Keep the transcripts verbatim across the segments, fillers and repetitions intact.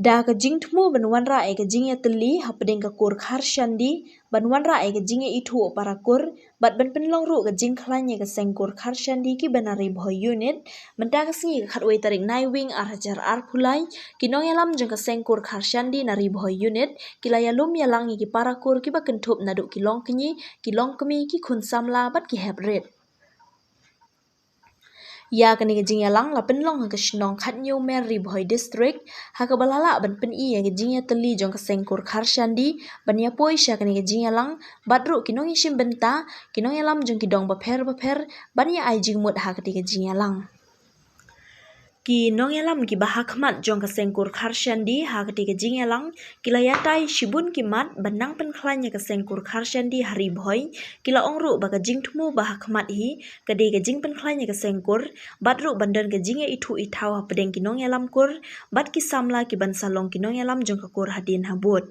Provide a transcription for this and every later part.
Da ka jingthmu ban wanrah ïa ka jingïatylli hapdeng ka kur Kharshandi, ban wanrah ïa ka jingïaithuh para kur, bad ban pynlong ruh ka jingkhlaiñ ïa ka seng kur Kharshandi kiba na Ri Bhoi Unit, mynta ka sngi ka khatwei tarik Naiwieng ar hajar arphew lai, ki nongïalam jong ka seng kur Kharshandi na Ri Bhoi Unit, ki la ïalum ïalang ïa ki para kur kiba kynthup naduh ki longkñi, ki longkmie, ki khun samla, bad ki hep rit. Ïa kane ka jingïalang la pynlong ha ka shnong Khathynñiewmer Ri Bhoi District, ha kaba la lah ban pyni ïa ka jingïatylli jong ka seng kur Kharshandi, ban ïapoi sha kane ka jingïalang, bad ruh ki nongïashim bynta, ki nongïalam jong ki dong bapher bapher, ban ïa ai jingmut ha kane ka jingïalang. Ki nongïalam kiba ha khmat jong ka seng kur Kharshandi ha kane ka jingïalang, ki la ïatai shibun ki mat ban nang pynkhlaiñ ïa ka seng kur Kharshandi ha Ri Bhoi, ki la ong ruh ba ka jingthmu ba ha khmat hi, ka dei ka jingpynkhlaiñ ïa ka seng kur, bad ruh ban don ka jingïaithuh ithaw hapdeng ki nongïalam kur, bad ki samla kiban sa long ki nongïalam jong ka kur hadien habud.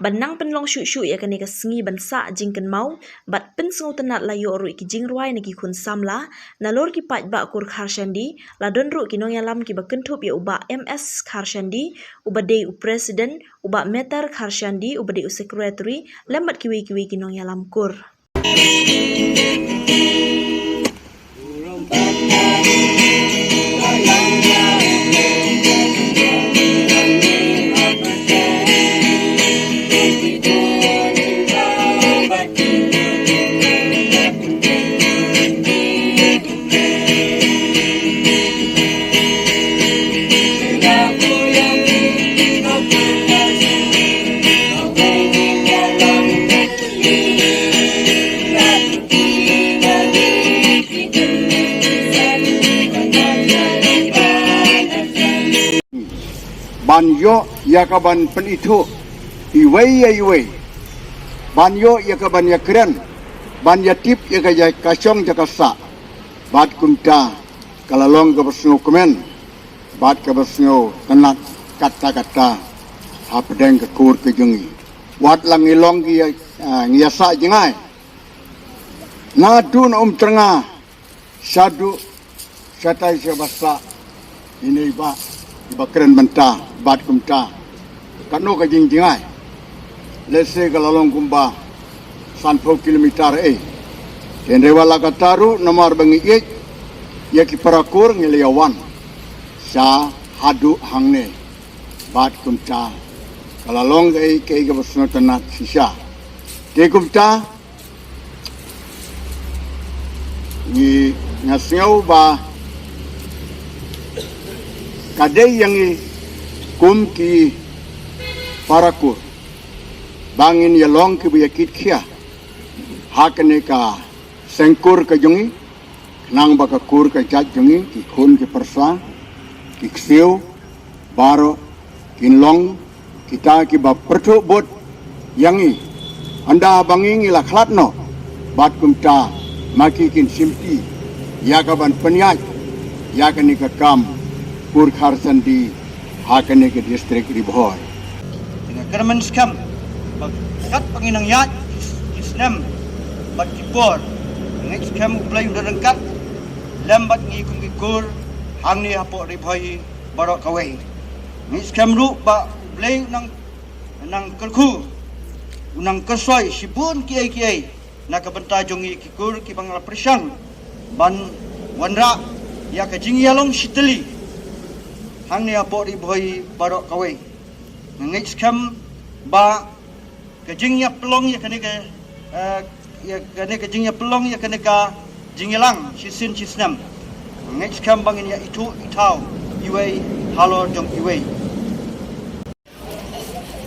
Ban nang pynlong shuh shuh ïa kane ka sngi ban sah jingkynmaw, bad pynsngewtynnad la ïoh ruh ki jingrwai na ki khun samla, nalor ki paidbah kur Kharshandi, la don ruh ki nongïalam kiba kynthup ïa u Bah M S Kharshandi, uba dei u President, u Bah Meter Kharshandi, uba dei u Secretary, lem bad kiwei kiwei ki nongïalam kur. Ban ïoh ïa ka ban pynithuh iwei ïa iwei, ban ïoh ïa ka ban ïakren, ban ïatip ïa ka jaka shong jaka sah. Bad kumta ka la long kaba sngewkmen bad kaba sngewtynnad katta katta hapdeng ka kur ka jong ngi. Wat la ngi long ki, ah, ngi ïa sah jngai. Naduh na Umtyrnga shaduh shatai shaba sah ine i bah iba kren mynta bad kumta. Katno ka jingjngai? Lehse ka la long kumba sanphew kilometer eh. Hynrei wat la katta ruh namar ba ngi ïeit ïa ki para kur ngi la ïa wan sha haduh hangne. Bad kumta ka la long kaei kaei kaba sngewtynnad shisha. Te kumta ngi, nga sngew ba ka dei ïa ngi kum ki para kur ba ngin ïa long kiba ïa kit khia ha kane ka seng kur ka jong ngi, khnang ba ka kur ka jait jong ngi, ki khun ki pyrsa, ki ksiew baroh kin long kita kiba pyrthuh bud ïa ngi. Hynda ba ngi ngi la khlad noh bad kumta ma ki kin shimti ïa ka ban pynïaid ïa kane ka kam kur Kharshandi ha kane ka district Ri Bhoi. Nga kyrmen skhem ba katba ngi nang ïaid ki snem bad ki por, nga ngeit skhem U Blei un da ryngkat lem bad ngi kum ki kur hangne hapoh Ri Bhoi baroh kawei. Nga ngeit skhem ruh ba U Blei u nang, nang kyrkhu, u nang kyrsoi shibun kiei kiei na ka bynta jong ngi ki kur kiba nga la pyrshang ban wanrah ïa ka jingïalong shitylli hangne hapoh Ri Bhoi baroh kawei. Nga ngeit skhem ba ka jingïapynlong ïa kane ka, eh, ïa kane ka jingïapynlong ïa kane ka jingïalang shisien shisnem. Nga ngeit skhem ba ngin ïa ithuh ithaw iwei halor jong iwei.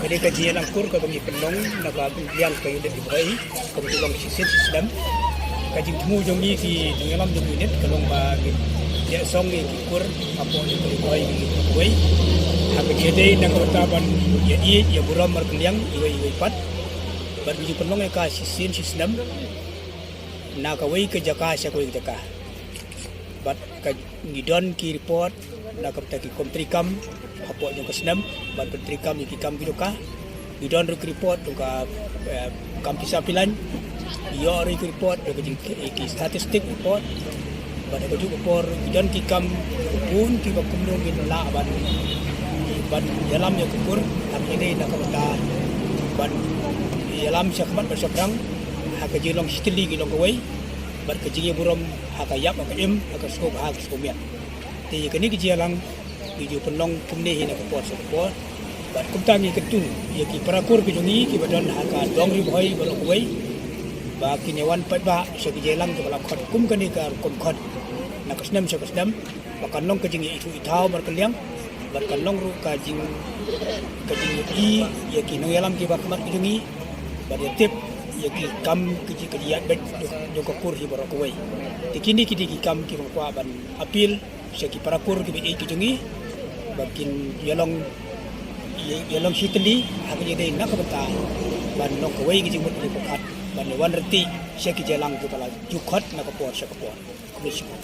Kane ka jingïalang kur kaba ngi pynlong na ka liang ka unit Ri Bhoi kaba ngi long shisien shisnem. Ka jingthmu jong ngi ki nongïalam jong unit ka long ba ngin ïa song ngi ki kur hapoh Ri Bhoi ngi kawei. Ha ka jingïadei na ka bynta ban ïa ïeit ïa burom markylliang iwei iwei pat. Bad ngi ju pynlong ïa ka shisien shisnem na kawei ka jaka sha kawei ka jaka. Bad ka ngi don ki report na ka bynta ki kam treikam hapoh jong ka snem, ban pyntreikam ïa ki kam ki dohkha. Ngi don ruh ki report jong ka, eh, kam pisa pilan. Ïoh ruh ki report jong ka jing, eh, ki statistic report. Bad ha kajuh ka por ngi don ki kam bun kiba kumno ngin lah ban, eh, Ban ïalam ïa ka kur, ha ka ïadei na ka bynta ban ïalam sha khmat bad sha phrang ha ka jinglong shitylli ki long kawei, bad ka jingïaburom ha ka ïap ha ka im, ha ka sngewbha ha ka sngewmiat. Te ïa kane ka jingïalang ngi ju pynlong kumne hi na ka por sha ka por. Bad kumta ngi kyntu ïa ki para kur ki jong ngi kiba don ha ka dong Ri Bhoi baroh kawei ba kin ïa wan paidbah sha ki jingïalang kiba la khot kum kane ka rukom khot na ka snem sha ka snem, ba kan long ka jingïaithuh ithaw markylliang, bad kan long ruh ka jing ka jingïohi ïa ki nongïalam kiba khmat ki jong ngi, bad ïa tip ïa ki kam ki jing ka jingïaid beit jong ka kur hi baroh kawei. Te kine ki dei ki kam kiba nga kwah ban appeal sha ki para kur kiba ïeit ki jong ngi ba kin ïalong ïalong shitylli ha ka ïadei na ka bynta ban long kawei ka jingmut kaba pyrkhat ban ïa wan ryntih sha ki jingïalang kiba la ju khot na ka por sha ka por. Khublei shibun.